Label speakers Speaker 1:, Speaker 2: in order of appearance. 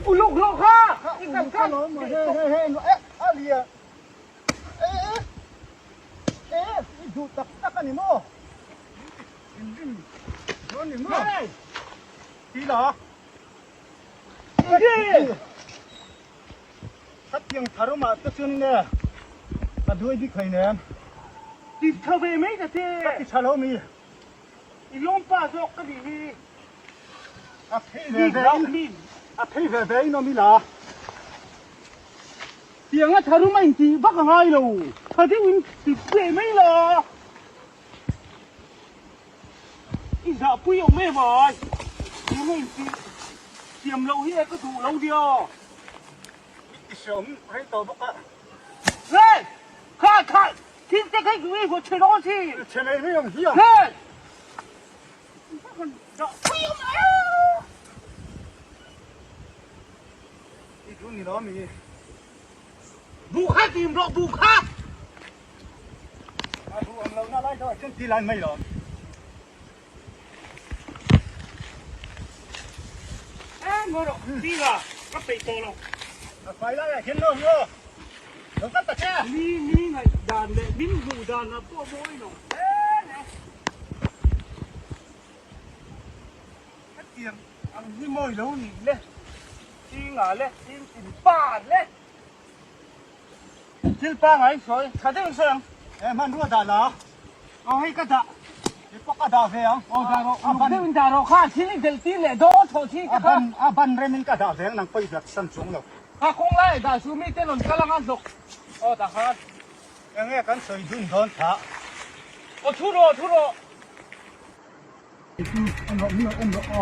Speaker 1: Uluk rawh kha! I kal kha!
Speaker 2: A lia e e e i duh tak tak a ni maw? Thinrim dawn ni maw? Ti la. Khatiang tharumah te chuan nge ka duai bik hleinem.
Speaker 1: Ti tha ve mai ta che.
Speaker 2: Ka ti tha lo mi.
Speaker 1: I lawmpa zawk ka nih hi.
Speaker 2: A phei ve ve in a phei ve ve in awm ila.
Speaker 1: Tianga tharum a intih vak a ngai lo. Tha deuh in ti ve mai la. I zahpui awm em ai. Tianga intih thiam loh hi e ka duh lo nia.
Speaker 2: I ti hreawm rei tawh bawk a.
Speaker 1: Hey! Kha kha thil te kha i haw chhe dawn si.
Speaker 2: Chhe nei mai ang hi a.
Speaker 1: Hey! Zahpui awm em.
Speaker 2: I duh ni lo mi.
Speaker 1: Buh kha tim rawh buh kha.
Speaker 2: A buh awm lohna lai deuhah chuan ti lai mai lo.
Speaker 1: Eng ngaw rawh ti la ka peih tawh lo.
Speaker 2: A fai laiah hian lo hi aw. Lo kal ta che.
Speaker 1: Mi mi ngaih dan leh min hmuh dan ah pawh mawi lo hle le. Hetiang ang hi mawi lo nih le. Chingah le tin tin pa le. Thil pangai sawi tha deuh in sawi ang.
Speaker 2: He hmanrua dah la.
Speaker 1: Aw hei ka dah.
Speaker 2: He pawh ka dah ve ang.
Speaker 1: Aw dah rawh. Uluk deuh in dah rawh kha thil i delh tir leh dawn thaw chi te kha.
Speaker 2: A ban rem in ka dah ve ang nang pawh i dak san chuang lo.
Speaker 1: Kha kawng lai dah chu mi te rawn kal anga hnawk. Aw dah khan.
Speaker 2: Enge kan sawi dun dawn tha.
Speaker 1: Aw thu rawh thu rawh.
Speaker 2: En rawh en rawh aw.